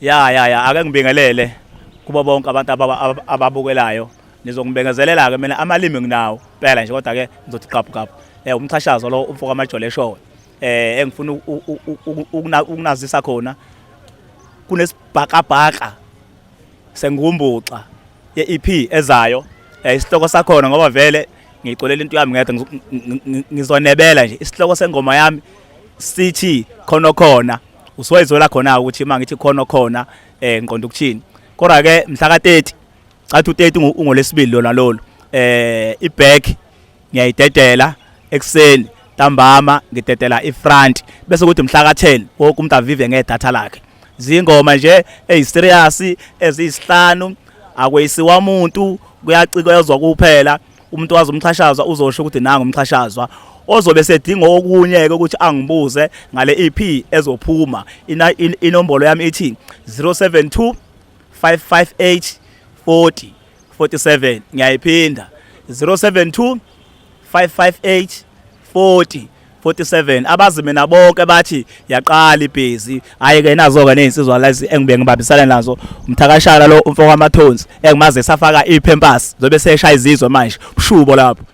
Ya ya ya, ake ngibingelele kubo bonke abantu ababukelayo. Nizongibengezelela ke mina, amalimi nginawo phela nje, kodwa ke ngizothi qaphu qaphu. Umxhashazo lo, umfo kaMajole show. Engifuna ukunazisa khona, kunesibhakabhaka sengumbuxa ye-EP ezayo. Isihloko sakhona, ngoba vele ngiyicolela into yami ngedwa, ngizonebela nje, isihloko sengoma yami sithi "Khona Khona". Usuwayizwela khona ukuthi uma ngithi "Khona Khona" ngiqonda ukuthini. Kodwa ke mhla ka 30, cathi u30 ungolesibili lona lolu, iback ngiyayidedela ekseni, ntambama ngidedela ifront, bese kuthi mhla ka10 wonke umuntu avive ngedatha lakhe. Zingoma nje eziserious eziyisihlanu, akweyisiwa umuntu, kuyacikezwa kuphela. Umuntu wazi umxhashazwa uzosho ukuthi nanga umxhashazwa. Ozobe sedinga okunye ke ukuthi angibuze ngale EP ezophuma, inombolo yami ithi 072 558 40 47. Ngiyayiphinda, 072 558 40 47. Abazi mina bonke bathi yaqala ibhizi. Hayi ke, nazo ke nezinsizwa lezi engibe ngibambisana nazo, umthakashana lo, umfo kwamathonsi, engimaze safaka iPampers, zobe seshaya izizwe manje, ushubo lapho.